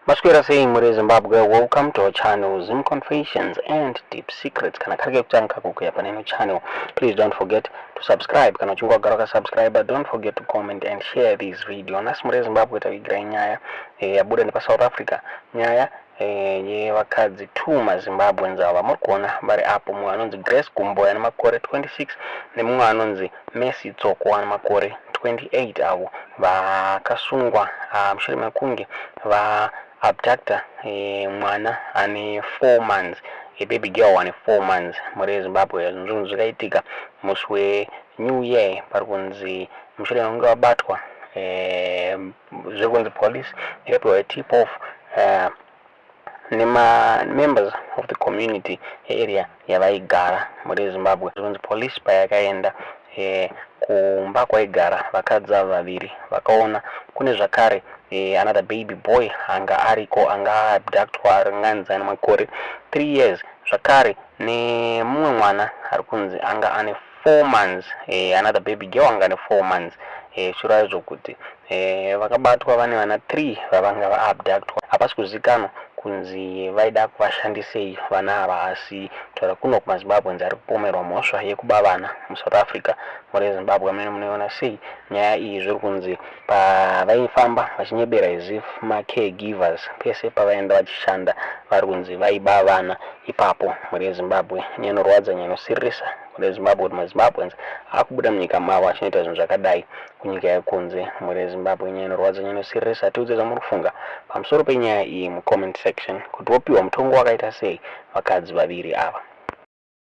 Maswera sei muri Zimbabwe? Welcome to our channel, Zim Confessions and Deep Secrets. Kana kari kekutanga kukuya paneno channel, please don't forget to subscribe. Kana uchinge wagara wakasubscribe, don't forget to comment and share this video. Nhasi muri Zimbabwe tavigirai nyaya yabuda nepaSouth Africa, nyaya yevakadzi two maZimbabweans ava vamuri kuona vari apo. Mumwe anonzi Grace Gumbo ane makore 26 nemumwe anonzi Mercy Tsoko ane makore 28, avo vakasungwa mushure mekunge vaabducta mwana ane 4 months, a baby girl ane 4 months. Muri yeZimbabwe, zvinhu zvakaitika musi weNew Year. Pari kunzi mushure mekunge vabatwa, zviri kunzi police yakapiwa tip off nema-members of the community area yavaigara. Muri yeZimbabwe, zvinonzi police payakaenda kumba kwaigara vakadzi ava vaviri, vakaona kune zvakare another baby boy anga ariko, anga aabductwa, aringanzi ane makore 3 years, zvakare nemumwe mwana ari kunzi anga ane 4 months, another baby girl anga ane 4 months. Zvichireva kuti vakabatwa vane vana 3 vavanga vaabductwa. Hapasi kuzikanwa kunzi vaida kuvashandisei vana ava, asi kutaura kuno kumaZimbabweans ari kupomerwa mhosva yekuba vana muSouth Africa. Muri yeZimbabwe, amene munoiona sei nyaya iyi? Zviri kunzi pavaifamba vachinyebera as if macaregivers pese pavaenda vachishanda, vari kunzi vaiba vana ipapo. Muri yeZimbabwe, nyaya inorwadza, nyaya inosiririsa muri yeZimbabwe, kuti maZimbabweans akubuda munyika mavo achinoita zvinhu zvakadai kunyika yekunze. Muri yeZimbabwe, nyaya inorwadza, nyaya inosiririsa. Tiudze zvamuri kufunga pamusoro penyaya iyi mucomment section, kuti vopiwa mutongo wakaita sei vakadzi vaviri ava.